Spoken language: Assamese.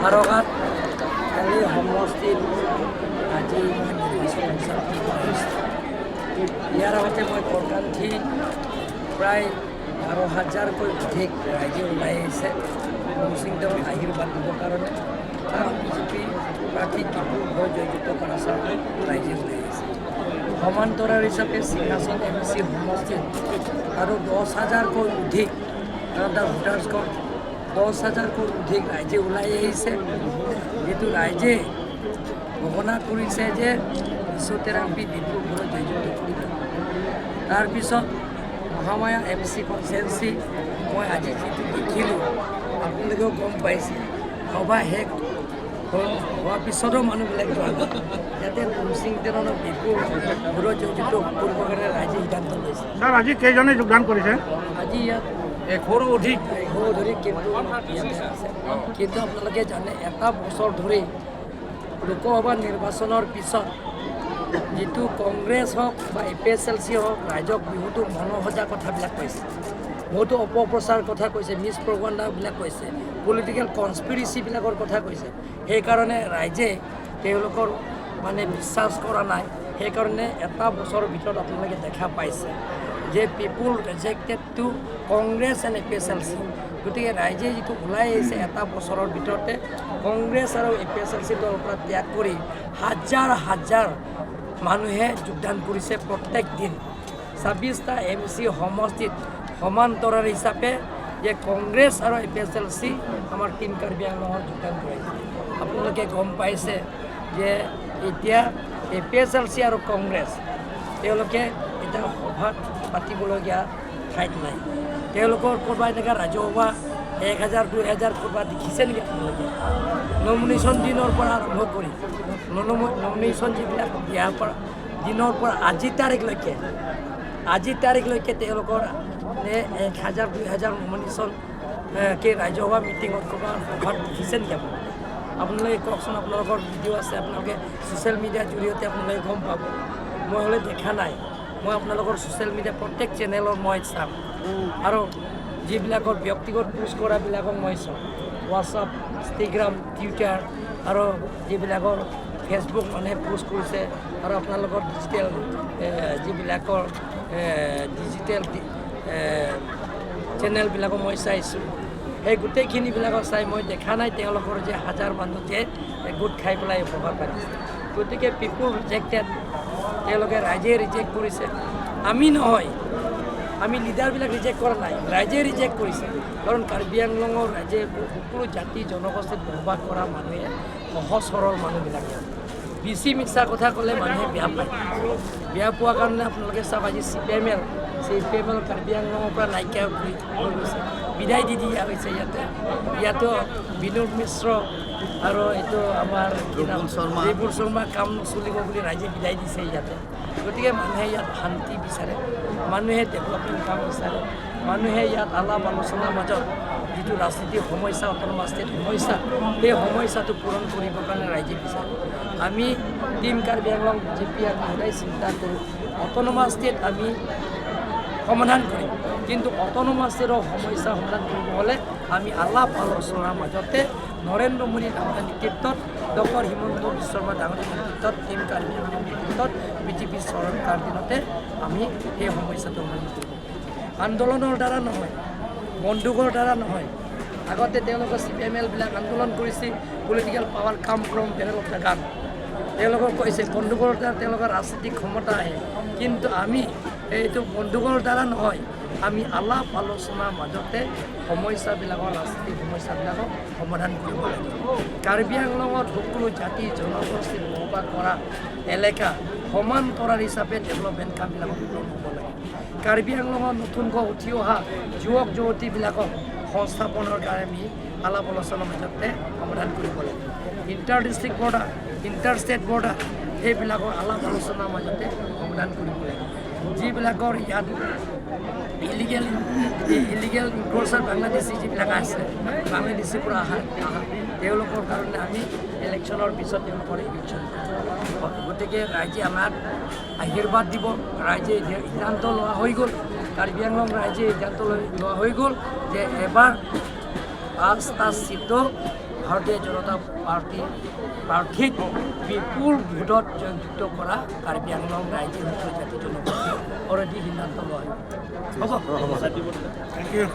হাৰঘাট কালি সমষ্টিত আজি মই নিৰ্বাচন প্ৰচাৰ কৰিব আহিছোঁ। ইয়াৰ আগতে মই কৰকান্থি প্ৰায় 12 হাজাৰকৈ অধিক ৰাইজে ওলাই আহিছে মৌচিং তেওঁক আশীৰ্বাদ দিবৰ কাৰণে আৰু বিজেপি প্ৰাৰ্থী বিপুল ভোট জয়যুক্ত কৰাৰ কাৰণে ৰাইজে ওলাই আহিছে। সমান্তৰাল হিচাপে সিংহাসন এম চি সমষ্টিত আৰু 10 হাজাৰকৈ অধিক, কাৰণ তাৰ ভোটাৰ্ছ কম, 10 হাজাৰকৈ অধিক ৰাইজে ওলাই আহিছে, যিটো ৰাইজে ঘোষণা কৰিছে যে বিশ্ব তেৰাংপি বিপুল ভোটত জয়যুক্ত কৰিব। তাৰপিছত মহামায়া এম চি কনষ্টিটুৱেঞ্চি মই আজি যিটো দেখিলোঁ, আপোনালোকেও গম পাইছে, সভা শেষ হোৱাৰ পিছতো মানুহবিলাক যোৱা নাই। যাতে তুমসিং তেৰণৰ বিপুল ভোটত জয়যুক্ত কৰিবৰ কাৰণে ৰাইজে সিদ্ধান্ত লৈছে। ছাৰ, আজি কেইজনে যোগদান কৰিছে? আজি ইয়াত 100ৰো অধিক। 100 ধৰি কিন্তু ইয়াতে আছে। কিন্তু আপোনালোকে জানে, এটা বছৰ ধৰি লোকসভা নিৰ্বাচনৰ পিছত যিটো কংগ্ৰেছ হওক বা A P S L C হওক, ৰাইজক বহুতো মনোসজা কথাবিলাক কৈছে, বহুতো অপপ্ৰচাৰ কথা কৈছে, মিছ প্ৰপাগাণ্ডাবিলাক কৈছে, পলিটিকেল কনস্পিৰেচিবিলাকৰ কথা কৈছে। সেইকাৰণে ৰাইজে তেওঁলোকৰ মানে বিশ্বাস কৰা নাই। সেইকাৰণে এটা বছৰৰ ভিতৰত আপোনালোকে দেখা পাইছে যে people rejected to Congress and APSLC। গতিকে ৰাইজে যিটো ওলাই আহিছে, এটা বছৰৰ ভিতৰতে কংগ্ৰেছ আৰু A P S L C দলৰ পৰা ত্যাগ কৰি হাজাৰ হাজাৰ মানুহে যোগদান কৰিছে প্ৰত্যেক দিন। 26টা এম চি সমষ্টিত সমান্তৰাল হিচাপে যে কংগ্ৰেছ আৰু A P S L C আমাৰ টীম কাৰ্বি আংলঙত যোগদান কৰাইছে। আপোনালোকে গম পাইছে যে এতিয়া A P S L C আৰু কংগ্ৰেছ তেওঁলোকে এতিয়া সভাত পাতিবলগীয়া ঠাইত নাই। তেওঁলোকৰ ক'ৰবাত এনেকুৱা ৰাজহুৱা 1000, 2000 ক'ৰবাত দেখিছে নেকি আপোনালোকে? নমিনেশ্যন দিনৰ পৰা আৰম্ভ কৰি, নমিনেশ্যন যিবিলাক দিয়াৰ পৰা দিনৰ পৰা আজি তাৰিখলৈকে তেওঁলোকৰ 1000, 2000 নমিনেশ্যন কি ৰাজহুৱা মিটিঙত ক'ৰবাত সভাত দেখিছে নেকি আপুনি? আপোনালোকে কওকচোন। আপোনালোকৰ ভিডিঅ' আছে, আপোনালোকে ছ'চিয়েল মিডিয়াৰ জৰিয়তে আপোনালোকে গম পাব। মই হ'লে দেখা নাই। মই আপোনালোকৰ ছ'চিয়েল মিডিয়া প্ৰত্যেক চেনেলৰ মই চাম আৰু যিবিলাকৰ ব্যক্তিগত পোষ্ট কৰাবিলাকক মই চাওঁ, হোৱাটছআপ, ইনষ্টাগ্ৰাম, টুইটাৰ আৰু যিবিলাকৰ ফেচবুক মানুহে পোষ্ট কৰিছে আৰু আপোনালোকৰ ডিজিটেল যিবিলাকৰ ডিজিটেল চেনেলবিলাকো মই চাইছোঁ। সেই গোটেইখিনিবিলাকক চাই মই দেখা নাই তেওঁলোকৰ যে হাজাৰ মানুহ যে গোট খাই পেলাই সভা পাতিছে। গতিকে পিপুল ৰিজেক্টেড, তেওঁলোকে ৰাইজে ৰিজেক্ট কৰিছে। আমি নহয়, আমি লিডাৰবিলাক ৰিজেক্ট কৰা নাই, ৰাইজে ৰিজেক্ট কৰিছে। কাৰণ কাৰ্বি আংলঙৰ ৰাইজে সকলো জাতি জনগোষ্ঠীত বসবাস কৰা মানুহে সহজ সৰল মানুহবিলাকে বেছি মিছা কথা ক'লে মানুহে বেয়া পায়। বেয়া পোৱাৰ কাৰণে আপোনালোকে চাওক, আজি C P M L, C P M L Karbi আংলঙৰ পৰা নাইকিয়া হৈ গৈছে, বিদায় দি দিয়া হৈছে। ইয়াতো বিনোদ মিশ্ৰ আৰু এইটো আমাৰ কি নাম? শৰ্মা। ৰিপুল শৰ্মা কাম নচলিব বুলি ৰাইজে বিদায় দিছে ইয়াতে। গতিকে মানুহে ইয়াত শান্তি বিচাৰে, মানুহে ডেভেলপমেণ্ট কাম বিচাৰে, মানুহে ইয়াত আলাপ আলোচনাৰ মাজত যিটো ৰাজনীতিক সমস্যা, অট'নমাছ ষ্টেট সমস্যা, সেই সমস্যাটো পূৰণ কৰিবৰ কাৰণে ৰাইজে বিচাৰে। আমি টীম কাৰ্বি আংলং বিজেপি, আমি সদায় চিন্তা কৰোঁ অট'নমাছ ষ্টেট আমি সমাধান কৰিম। কিন্তু অট'নমাছ ষ্টেটৰ সমস্যা সমাধান কৰিব হ'লে আমি আলাপ আলোচনাৰ মাজতে নৰেন্দ্ৰ মোদী ডাঙৰীয়াৰ নেতৃত্বত, ডক্টৰ হিমন্ত বিশ্ব শৰ্মা ডাঙৰীয়াৰ নেতৃত্বত, টীম কাৰ্বি আংলঙৰ নেতৃত্বত, বিজেপি চৰকাৰ দিনতে আমি সেই সমস্যাটো সমাধান কৰিব পাৰিম। আন্দোলনৰ দ্বাৰা নহয়, বন্দুকৰ দ্বাৰা নহয়। আগতে তেওঁলোকৰ চি পি এম এলবিলাক আন্দোলন কৰিছিল, political power come from barrel of the gun তেওঁলোকক কৈছে। বন্দুকৰ দ্বাৰা তেওঁলোকৰ ৰাজনীতিক ক্ষমতা আহে। কিন্তু আমি এইটো বন্দুকৰ দ্বাৰা নহয়, আমি আলাপ আলোচনাৰ মাজতে সমস্যাবিলাকৰ, ৰাজনীতিক সমস্যাবিলাকক সমাধান কৰিব লাগিব। কাৰ্বি আংলঙত সকলো জাতি জনগোষ্ঠীত বসবাস কৰা এলেকা সমান্তৰাল হিচাপে ডেভেলপমেণ্ট কামবিলাকত পূৰণ হ'ব লাগে। কাৰ্বি আংলঙত নতুনকৈ উঠি অহা যুৱক যুৱতীবিলাকক সংস্থাপনৰ কাৰণে আমি আলাপ আলোচনাৰ মাজতে সমাধান কৰিব লাগিব। Inter district border, inter state border, সেইবিলাকৰ আলাপ আলোচনাৰ মাজতে সমাধান কৰিব লাগিব। যিবিলাকৰ ইয়াত ইলিগেল ইনক্ৰ'চাৰ বাংলাদেশী যিবিলাক আছে, বাংলাদেশীৰ পৰা অহা তেওঁলোকৰ কাৰণে আমি ইলেকশ্যনৰ পিছত তেওঁলোকৰ ইভিকশ্যন। গতিকে ৰাইজে আমাক আশীৰ্বাদ দিব। ৰাইজে এতিয়া সিদ্ধান্ত লোৱা হৈ গ'ল, কাৰ্বি আংলং ৰাইজে সিদ্ধান্ত লৈ লোৱা হৈ গ'ল যে এবাৰ পাঁচটা চিটো ভাৰতীয় জনতা পাৰ্টীৰ প্ৰাৰ্থীক বিপুল ভোটত জয়যুক্ত কৰা কাৰ্বি আংলং ৰাইজে জাতি জনগোষ্ঠী অলৰেডি সিদ্ধান্ত লয়। হ'ব। Thank U.